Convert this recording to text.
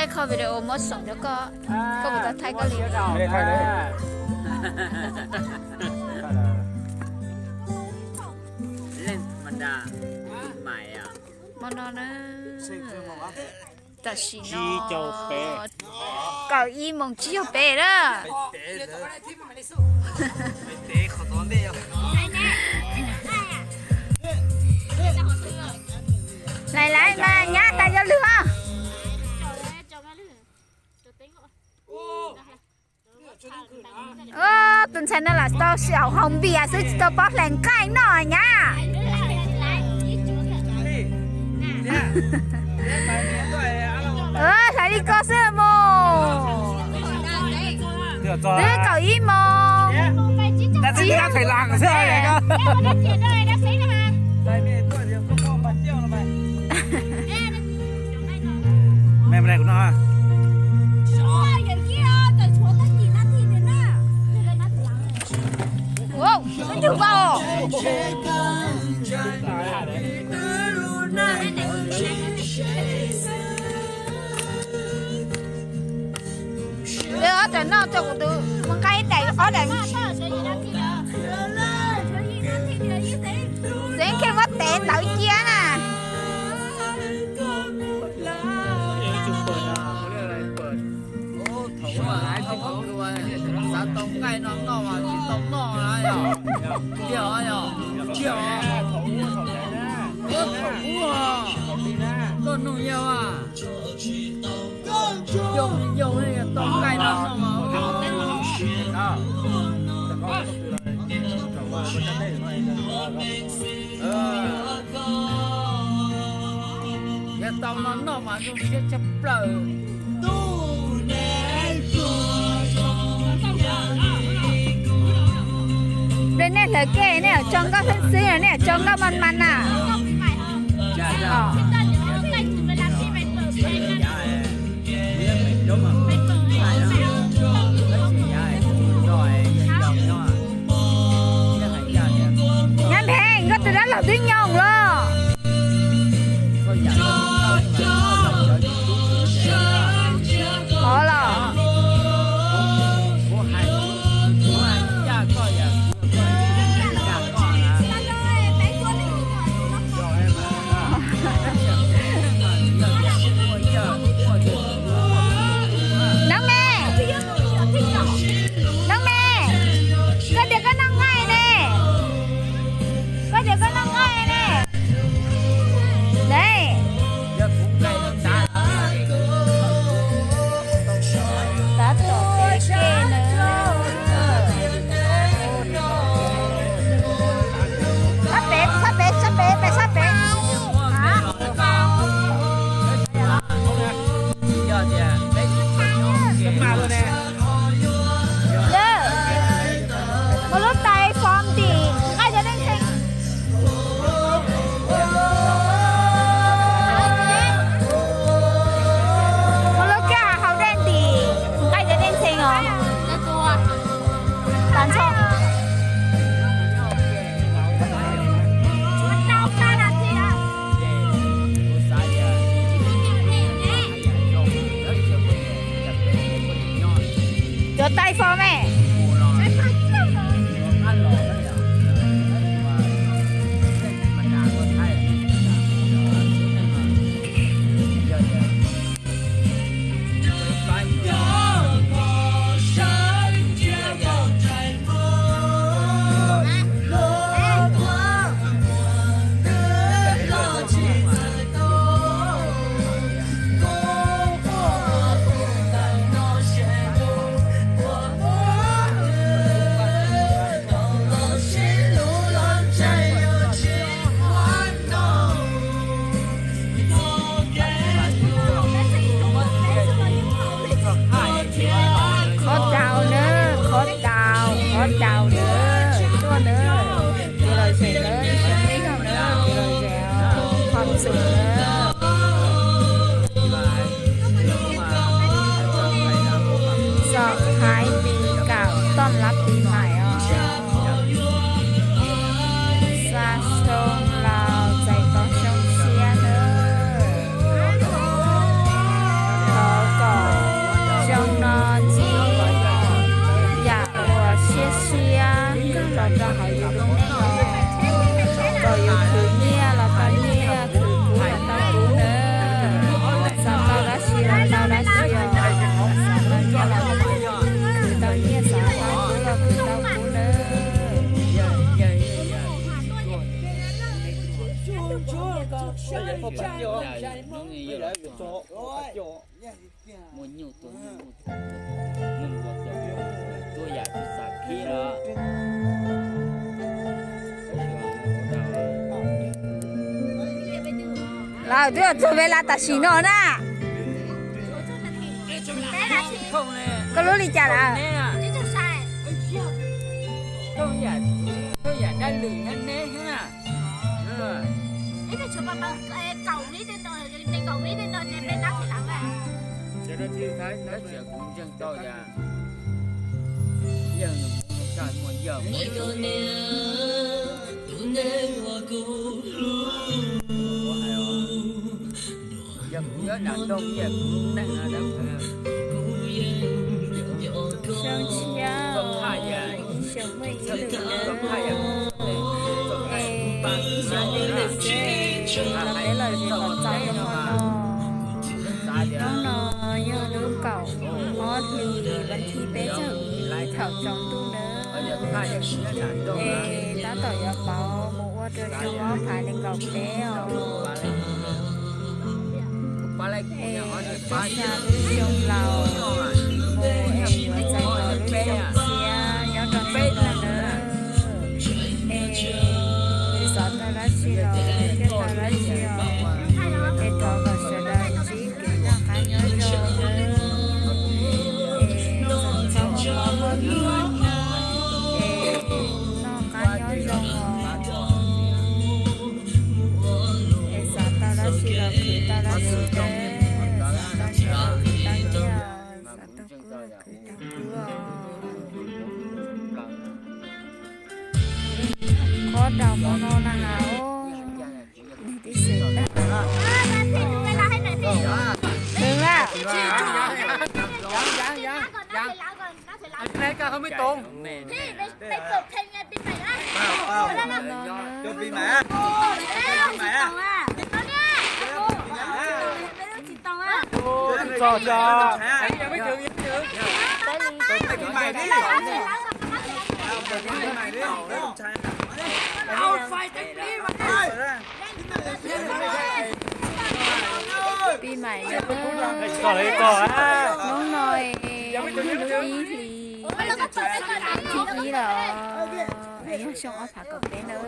Qhov video muab xoom rau koj, koj puas tau thaij koj li? Hmo no na, tam sim no kaum ib moos tsib caug peb na. Laiv laiv mas nyab tas yog lwg os. Tus ntxhais no lam tau sim haum npias xwb tsis tau paub hlais nqaij noj nyab. Hlais li ko xwb los mus. Twb kaum ib moos. Ntug vau. Ob daim noj rau kuv tus mus nqa ib daim ob daim. Xeev Kheej muab tev ntawd cia na. Xav tau nqaij no noj mas tsis tau noj na yog. Tiag yog, tiag. Koj thaum ub, koj nug yau a. Yau, yau tau nqaij no noj mas. Yog tau no noj mas zoo siab tshaj plaws. Ple nej hlawv kej nej tso nkauj xwb xwb, nej tso nkauj mas mas na. Nyab Npheej, koj tus dab laug twb nyoog los. Ov los. Muaj nyuj tua nyuj, muaj tua tua, tua yam tsis xav khib los. Lawv twb txog Vela tam sim no na. Koj lub li cas lawm? Kuv ntseeg tau yam, yawg nws muaj yawg. Yog kuv nyob nram nroog, yog kuv neej no dab. Xyoo tshiab, ib xyoos muaj ib lwm na, es ib xyoos muaj ib lwm xwb, los peb los zem kom txaus li hmo no. Hnub no yog lub kaum ob hlis vas thib peb caug ib thaum tsaus ntuj nawb, es tab tom yuav pauv mus ua rau xyoo ob phav nees nkaum peb os. Es rau xya lub xyoo laus mus es yuav txais tau lub xyoo tshiab nyob rau ntawm no nawb. Es xav tau dab tsi los thiaj tau dab tsi os. Es thov kom sawv daws ntsib kev noj qab nyob zoo nawb. Es txhob ua mob muag, es noj qab nyob zoo os. Es xav tau dab tsi los khwv tau dab tsi nawb, xav tau siab los khwv tau nyiaj, xav tau kub los khwv tau kub os. Qhob daus hmo no na has, nws tib xeem tag. Khwv lawm. Pib mais, hnub no yog lub ib hlis thib ib los, yog xyoo ob phav kaum peb nawb.